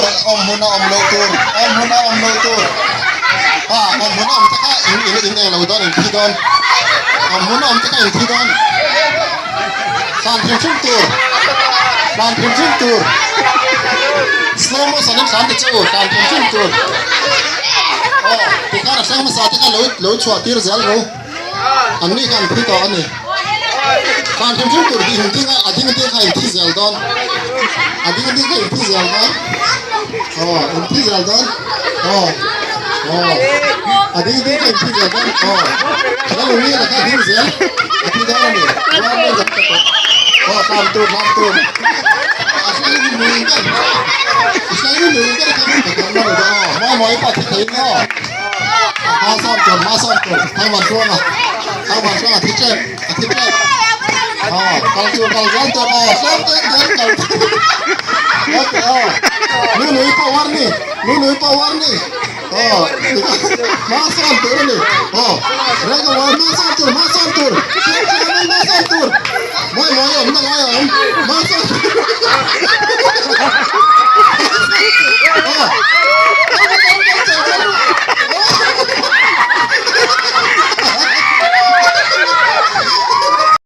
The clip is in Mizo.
Awm hmun a awm loh tur, awm hmun a awm loh tur. Ha, awm hmun a awm te kha in in in eng lo dawn in thi dawn. Awm hmun a awm te kha in thi dawn. Hlan hrim hrim tur, hlan hrim hrim tur. Slow motion in hlan ta che u, hlan hrim hrim tur. Aw, tikhan a hreng hmasa te kha lo lo chhuah tir zel ru. An ni kha an thi tawh a ni. Hlan hrim hrim tur ding ding a, a ding ding kha in thi zel dawn. A ding ding kha in thi zel dawn. Aw, in thi zel dawn. Aw, aw, a ding ding kha in thi zel dawn. Aw, la lu nge la kha ding zel. A thi dawn a ni. Rual mai dang ta tawh. Aw, hlan tur, hlan tur. A hrang hi nung ber. A hrang hi nung ber kha ka kan la ni dawn. Aw, mawi mawi pawh a thi thei nia aw. Hma sawn tur, hma sawn tur. Thangvan hruanga, thangvan hruanga thi tep, a thi tep. Aw, kal tur, kal zel tur. Aw, tlem tlem zel kal tur. Okay, aw. Nunui pawh war ni, nunui pawh war ni. Aw, hma sawn tur a ni. Aw, reng a war, hma sawn tur, hma sawn tur. Tlem tlem in hma sawn tur. Mawi mawi awmna lai a awm. Hma sawn tur.